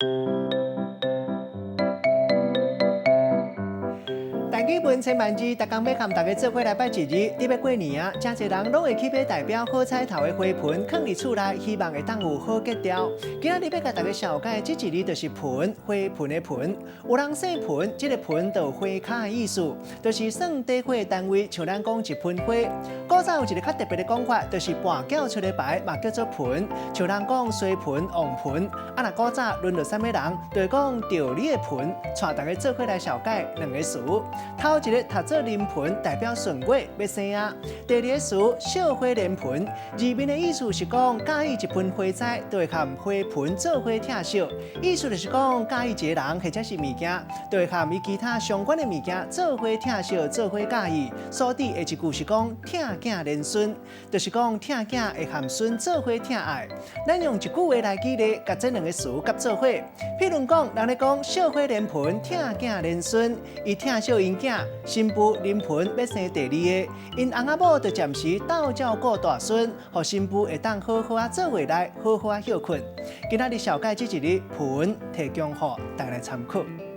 台語文千萬字，逐工欲佮大家做伙來拜一字。伫欲過年啊，誠濟人攏會去買代表好彩頭的花盆，囥佇厝內，希望會當有好吉兆。今仔日欲共大家紹介這一字就是盆，花盆的盆。有人姓盆，這個盆就有花跤的意思，就是算短火的單位，像咱講一盆花。古早有一個較特別的講法，就是跋筊出的牌嘛叫做盆，像人講衰盆、旺盆。啊，若古早輪著啥物人，就會講著你的盆，帶大家做伙來紹介兩个詞。頭一个讀做臨盆，代表順月欲生仔；第二个詞惜花連盆，字面的意思是講佮意一盆花栽，就會佮花盆做伙疼惜。意思就是講佮意一个人或者是物件，就會佮伊其他相關的物件做伙疼惜，做伙佮意。所以下一句是講疼囝連孫，就是講疼囝會和孫做伙疼愛。咱用一句話來舉例，共這兩个詞夾做伙。譬如講，人咧講惜花連盆，疼囝連孫，伊疼惜𪜶囝，新婦臨盆欲生第二个，𪜶翁仔某就暫時鬥照顧大孫，予新婦會當好好仔做伙來，好好仔歇睏。今仔日紹介這一字盆，提供予大家來參考。